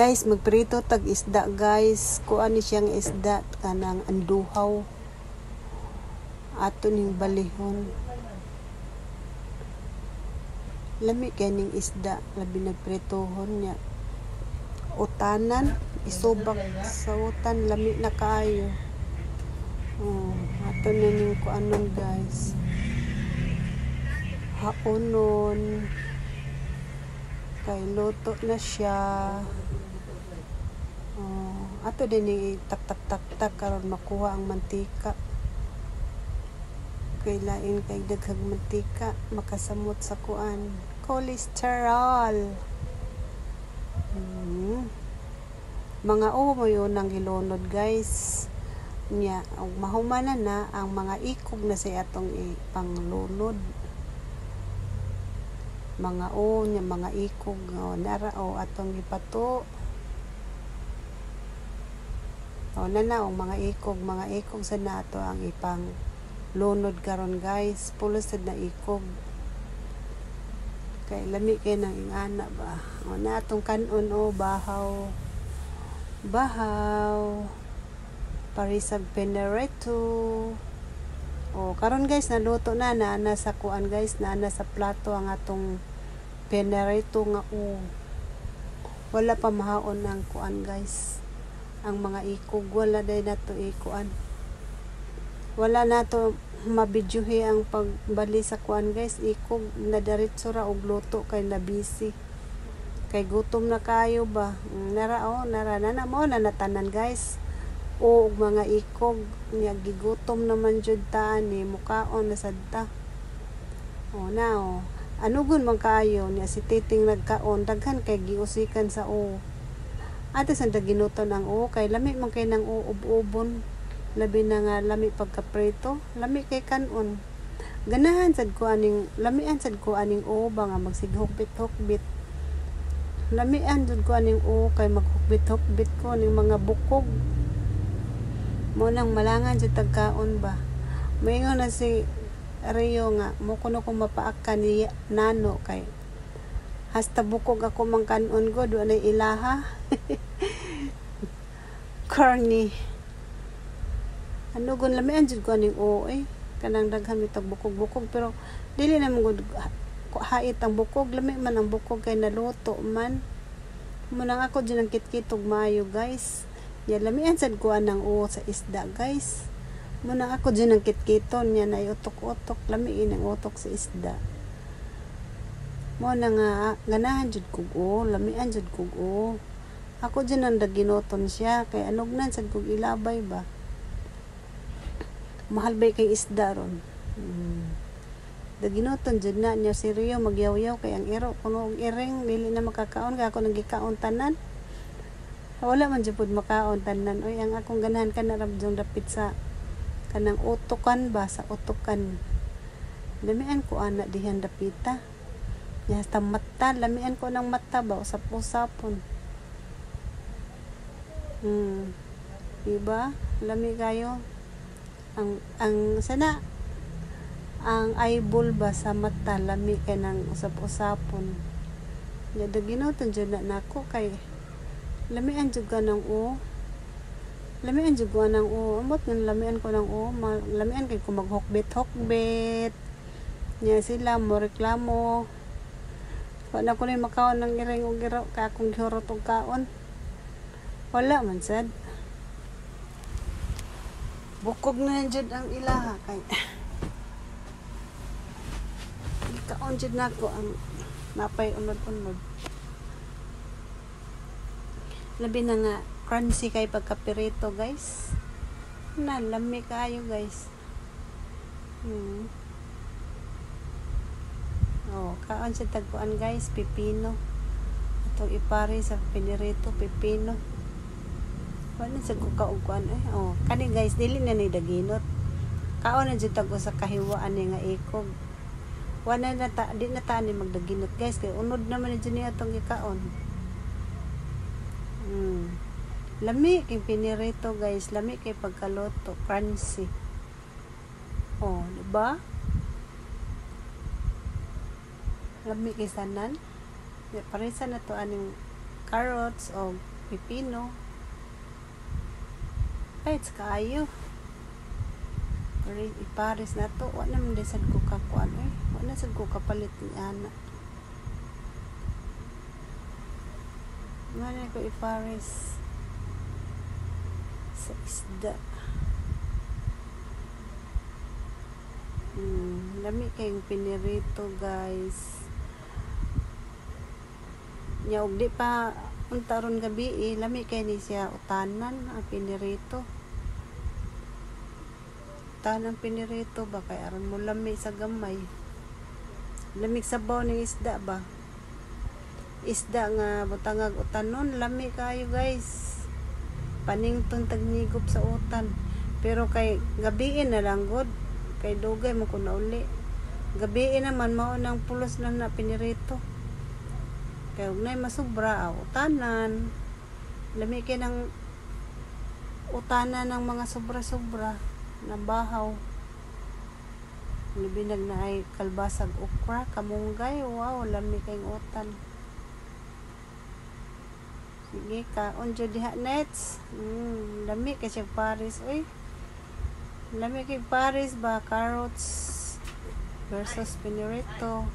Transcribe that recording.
Guys, magprito tag isda, guys. Kuan ni siyang isda kanang anduhaw. Ato ning balihon. Lami kay ning isda, labi na pritohon niya. Utanan, isubak sa utan, lami na kaayo. Oh, ato na ning kuanon, guys. Haonon. Kay luto na siya. Oh, ato din ning tak tak tak tak karon makuha ang mantika. Kay lain kay daghang mantika, makasamot sa kuan. Cholesterol. Mga uwo mo yun ang gilunod, guys. Nya, og mahuman na na ang mga ikog na sa atong ipanglunod. Mga o nya mga ikog o nara o atong gipato. O na na og mga ikog sa nato ang ipang lunod karon, guys. Pulos sad na ikog. Kay lami kay nang ingana ba. O na atong kanon o bahaw. Bahaw. Parisag penereto. O karon, guys, naluto na na na sa kuan, guys, na na sa plato ang atong penereto nga o. Wala pa mahaon ang kuan, guys. Ang mga ikog wala day nato ikuan. Wala nato mabidyuhi ang pagbali sa kuan, guys, ikog na diretso ra og luto kay na busy. Kay gutom na kayo ba. Nara oh, nara na na mo na natanan, guys. O og mga ikog nya gigutom naman jud ta ni mukaon na sad ta. O na oh. Anugon man kaayo niya si Titing nagkaon, daghan kay giusikan sa o. Ate sa ginuton ang o kay lami man kay nang uub-ubon. Labi na nga lami pagkaprito, lami kay kanon. Ganahan sad ko aning lamian sad ko aning o ba nga magsighukbit-hukbit. Lamian jud ko aning o kay maghukbit-hukbit ko ning mga bukog. Mo nang malangan jud tagkaon ba. Moingon na si Rio nga mo kuno ko mapaaka ni Nano kay hasta bukog ako mang kanon god wa nay ilaha. Corny. Ano gun lamian jud ko aning o eh. Kanang daghan mitag bukog-bukog pero dili na man gud hait ang bukog, lami man ang bukog kay naluto man. Mo nang ako jud ang kitkitog maayo, guys. Ya lamian sad ko anang o sa isda, guys. Mo nang ako jud ang kitkiton niya na utok-utok, lami ang utok sa isda. Mo na nga ganahan jud kog o, lamian jud kog o. Ako jud ang daginoton siya kay anugnan sad kog ilabay ba. Mahal ba kay isda ron? Daginoton jud na niya si Rio magyawyaw kay ang iro kuno og iring dili na makakaon kay ako nagikaon tanan. Wala man jud pud makaon tanan. Oy, ang akong ganahan kana ra jud dapit sa kanang utokan ba, sa utokan. Lamian ko ana dihan dapita. Ya sa mata, lamian ko ng mata ba usap-usapon. Diba? Lami kayo. Ang sana ang eyeball ba sa mata lami kay nang usap-usapon. Ya daginoton jud na nako kay lamian jud ka ng o. Lamian jud ko ng o. Amot ng lamian ko ng o. Lamian kay ko maghukbit-hukbit. Nya sila mo reklamo. Wala ko na makaon ng iring og iro kay akong gihurot og kaon. Wala man sad. Bukog na jud ang ilaha kay gikaon jud nako ang napay unod-unod. Labi na nga crunchy kay pagkapirito, guys. Na lami kaayo, guys. Oh, kaon sa tagkuan, guys, pipino. Atong ipari sa pinirito pipino. Wala sa kuka og kuan eh. Oh, kani, guys, dili na ni daginot. Kaon na jud tag sa kahiwaan ni nga ikog. Wala na ta, di na ta ni magdaginot, guys, kay unod naman ni jud niya atong gikaon. Lami kay pinirito, guys, lami kay pagkaluto, crunchy. Oh, di ba? Lami kay sanan. Parisa na to aning carrots o pipino. Ay, it's kaayo. Pero ipares na to. Wa naman di sad ko kakuan eh. Wa na sad ko kapalit ni ana. Nga na ko ipares sa isda. Lami kayong pinirito, guys. Nya og di pa unta ron gabi eh, lami kay ni siya utanan ang pinirito. Utanan ang pinirito ba kay aron mo lami sa gamay. Lamig sabaw ng isda ba? Isda nga butangag utanon, lami kayo, guys. Panington tagnigop sa utan. Pero kay gabiin na lang gud kay dugay mo ko nauli. Gabiin naman mao nang pulos lang na pinirito. Kay og nay masubra, aw, utanan. Lami kay ng utanan ng mga sobra-sobra na bahaw. Labi nag naay kalbasag, okra, kamunggay, wow, lami kayong utan. Sige, kaon jud diha, nets. Lami kay siya pares, oy. Lami kay pares ba, carrots versus pinirito.